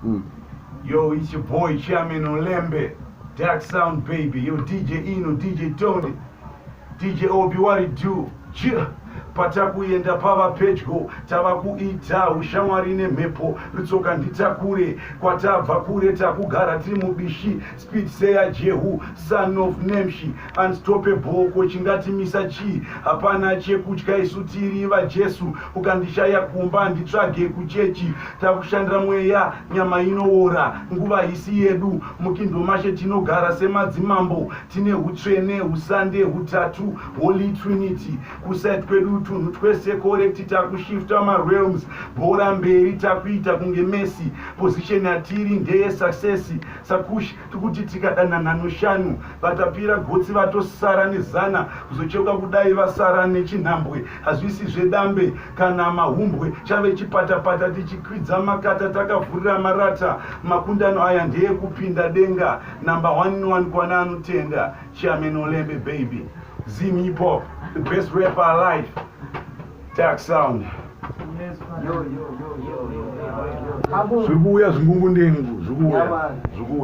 Yo, it's your boy Chairman Olembe, Dark Sound baby. Yo, DJ Eno, DJ Tony, DJ Obi, what it do? Cheer. Patakuenda pava pedyo, tava kuita ushamwari nemhepo. Rutsoka nditakure, kwatabva kure, takugara tiri mubishi. Speed seya Jehu, son of Nemshi, unstoppable. Ko chingatimisa chii? Hapana chekutya, isu tiri vaJesu. Ukandishaya kumba, nditsvage kuchechi. Takushandira mweya, nyama inoora, nguva isi yedu. Mukingdom mashe tinogara semadzimambo, tine utsvene usande utatu, holy trinity. Kuside kwedu tunhu twese correct, takushifta marealms, bhora mberi, takuita kunge Messi. Position yatiri ndeye success. Sakush tikuti tikadanana noshanu, vatapira gotsi vatosara nezana, kuzocheuka kudai vasara nechinhambwe. Hazvisi zvedambe kana mahumbwe, chave chipatapata, tichikwidza makata, takavhurira marata. Makundano aya ndeyekupinda denga. Number 11 kwana anotenda, Chairman Olembe baby, Zim hip hop, the best rapper alive, Dark Sound. Yo, yo, yo, yo, yo, yo. Zviri kuuya zvingungundengu, zviri kuuya. Yeah, man. Zviri kuuya.